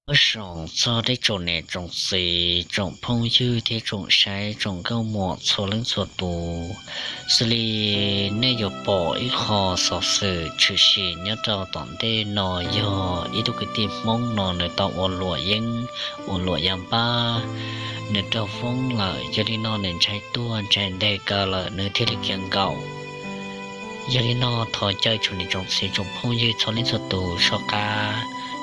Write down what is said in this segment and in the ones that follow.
Nyob zoo txog tsoom niam tsoom txiv, tsoom phooj ywg thiab tsoom saib tsoom nkauj muam txhua leej txhua tus, xws li nej yuav pom ib qho xov xwm tshwm sim nyob rau tom ntej no yog ib tug kwv tij Hmoob no nws tau ua luam yeeb, ua luam yaj npab, nws raug foob lawm. Yog li no nws ntshai tuag ntshai nte kaw lawm nws thiaj li khiav nkaum. Yog li no thov caw tsoom niam tsoom txiv tsoom phooj ywg txhua leej txhua tus soj qab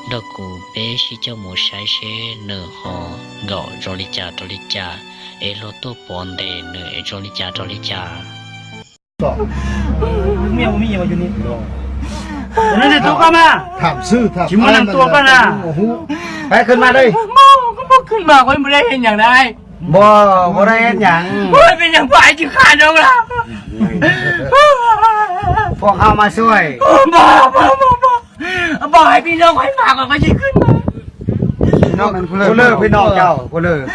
nrog kuv peb sib coj mus saib seb nws ho nkaum zoo li cas rau li cas, es luag tuaj pov ntes nws es zoo li cas rau li cas. Tsis muaj neeg tua koj na. Ua lwm phi noog, ua lwm.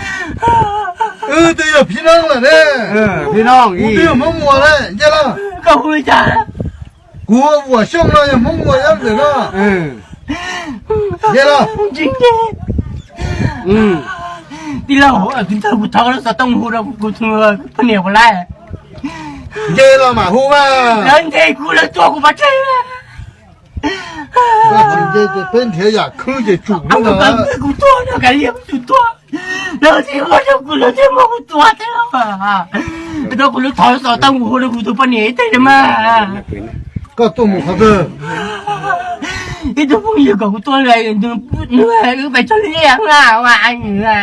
Wb twb yog phi noog lawm ne. Phi noog, wb twb yog Hmoob Muas lawm, nce los. Kuv Vuam Xyooj no yog Hmoob Muas nyob ntawm no. Nce los. Tij laug, kuv thov lub xov tooj hu rau kuv tus poj niam puas laij? Nce los mam hu mas. Lawv ntes kuv, lawv tua kuv pov tseg. Koj tsis nce ces peb nrhiav yam khwb ces tsum ntag. Kuv tuag no kav liam kuv tus tuag. Lawv thiaj muab rau kuv, lawv thiaj muab kuv tua thiab. Rau kuv lub thov xov tooj hu rau kuv tus poj niam ib teg mas. Koj tuaj mus qhov twg? Ib tug phooj ywg kom kuv tuaj, nws wb pais cog liaj na.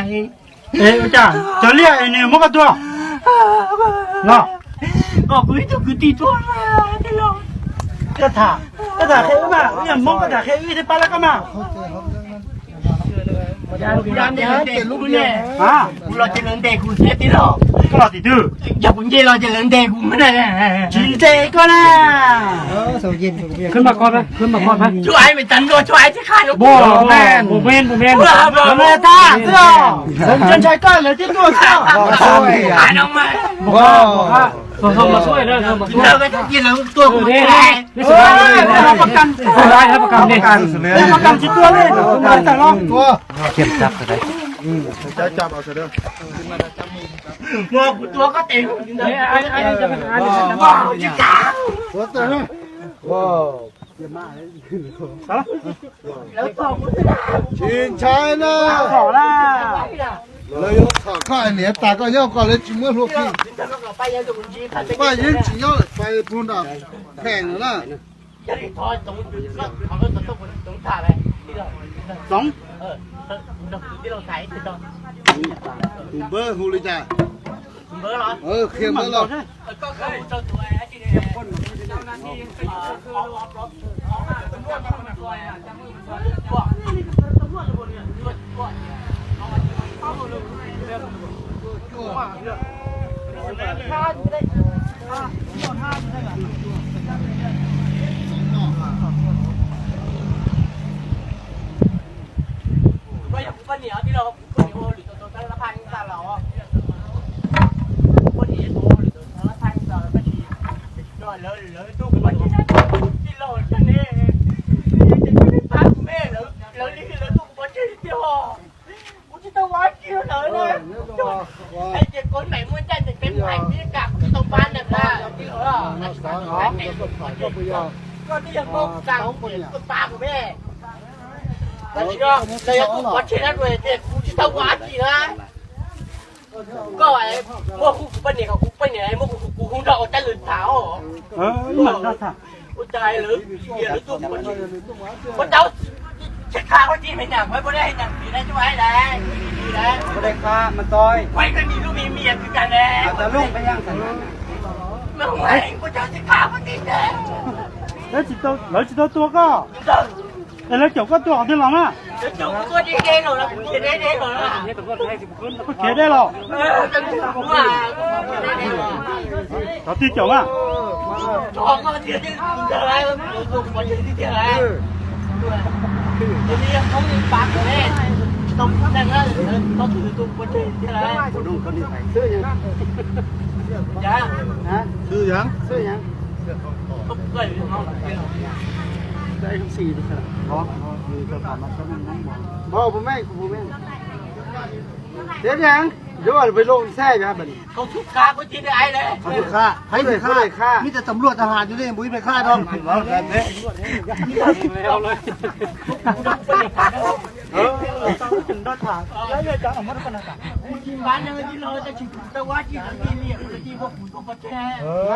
Cog liaj es nws muab koj tua los? Kom kuv ib tug kwv tij tuaj. Koj tham, koj tham qhia wb mas, wb yog Hmoob, koj tham qhia wb thiaj pab lawv koj mas. Kuv los ces lawv ntes kuv thiab tij laug. Koj los tim twg? Yog kuv nce los ces lawv ntes kuv na. Tsis ntes koj na. Khwb npaj koj, khwb npaj koj. Lawv ntshai koj lawv thiaj tuaj xwb. Tsis ntshai na. Lawv yuav txhom koj niam tas koj nyob koj, lawv tsis muab hlua kiag. Paj Yeeb tsis nyob lawm, pais puag nram kheem lawm na. Txoov, tus npawb hu li cas? Qhia npawb los. Kuv poj niam, kuv poj niam ua lwm tus tab lab phaj ib ntxa los. Kuv poj niam ua lwm tus tab lab phaj ib ntxa los tab sis lawv tuaj kuv pov tseg, tij laug, tij laug, pab kuv me, lawv li lawv tuaj kuv pov tseg tiag. Kuv tsis tau ua dab tsi rau lawv na. Hais tias koj niam muaj ncaj ncees peb mus hais peb kam kuv tsis tau pab ntag na, tij laug. Koj twb yog Hmoob Xas, koj pab kuv me. Tam sim no lawv yuav tuaj kuv pov tseg na, tias kuv tsis tau ua dab tsi na. Koj muab hu kuv poj niam, kuv poj niam muab kuv hu nrog ua teeb lwm tham os. Ua cas lawv, lawv tuaj kuv pov tseg, ua tau tsis qha ua tsis me nyuam, ua dej nyuam txiv na, tsis ua dab tsi na. Ua dej qha mas tau. Ua ib koj niam lub me me kwv kag ne. Ua cas tsis qha ua tsis na. Lawv tsis tau tua koj. Es lawv caum koj tuaj qhov twg los na? Koj khiav deb los? Cov twg caum mas? Xwb yam. Xwb, xwb. Ov, ov, yus tau tham mas tau meej meej. Npau puas meej, kuv puas meej. Thiab nev, yuav ua pem loo xaj yog hab pem. Koj tub kha kuv tiv ai le. Koj tub kha, hais tub kha, koj tub kha. Mib tas tam luaj tas has yus le npua ib pem kha rau.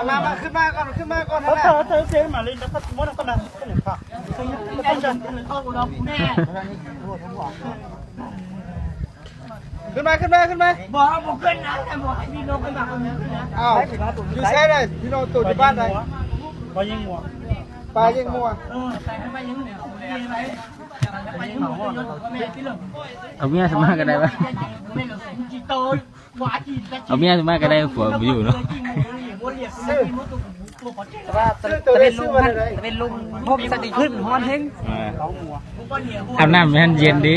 Mas, mas, khwb mas koj, khwb mas koj na. Khwb mas, khwb mas, khwb mas. Yus saib na, yus no tus yus pab na. Pas Yeej Muas. Thaum mib xwb mas ka dai, thaum mib xwb mas ka dai fuam yus no. Xwb, tus ne xwb mas ka dai. Ab nam han yees di,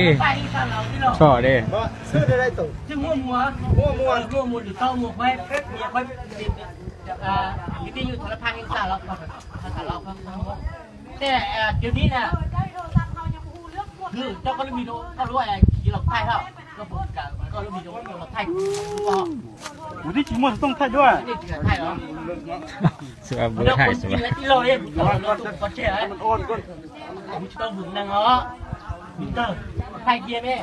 tshom di. Xwb, dai tus. Muaj Muas. Ces, a, tiv nib na, koj lub npe rau koj lub, koj lub, koj lub thaij hab, koj puas kam koj lub npe rau los thaij kuv? Kuv twb tsis muaj xov tooj thaij dua. Tsis thaij los? Xwb, thaij xwb. Kuv tsis tau vwm neeg os. Thaij kiag me.